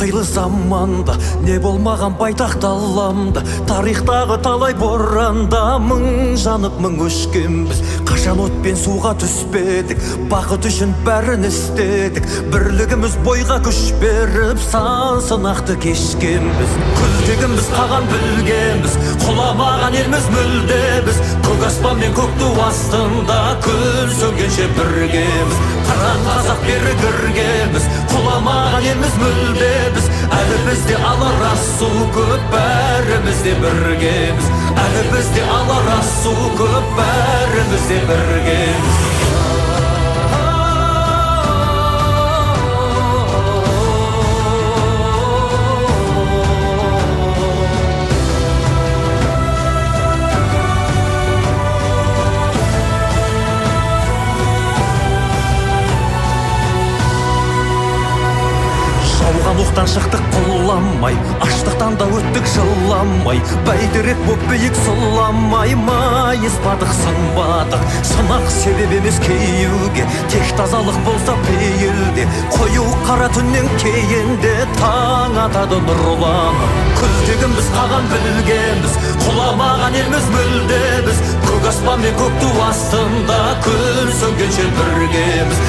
Қилы заманда не болмаған байтақ даламда, тарихтағы талай боранда мың жанып, мың өшкенбіз. Қашан от пен суға түспедік, бақыт үшін бәрін істедік. Бірлігіміз бойға күш беріп, сан сынақты кешкенбіз. Күлтегінбіз, қаған білгенбіз, құламаған елміз мүлде біз. Көк аспан мен көк ту астында күн сөнгенше біргеміз. Қыран қазақ, берік іргеміз, құламаған елміз мүлде біз. Әлі бізде алар асу көп, бәріміз де біргеміз. Әлі бізде алар асу көп, бәріміз де біргеміз. Жауған оқтан шықтық құламай, аштықтан да өттік жыламай. Бәйтерек боп биік сұламай, майыспадық, сынбадық. Сынақ себеп емес кейуге, тек тазалық болса пейілде. Қою қара түннен кейін де таң атады нұрланып. Күлтегінбіз, қаған білгенбіз, құламаған елміз мүлде біз. Көк аспан мен көк ту астында күн сөнгенше біргеміз.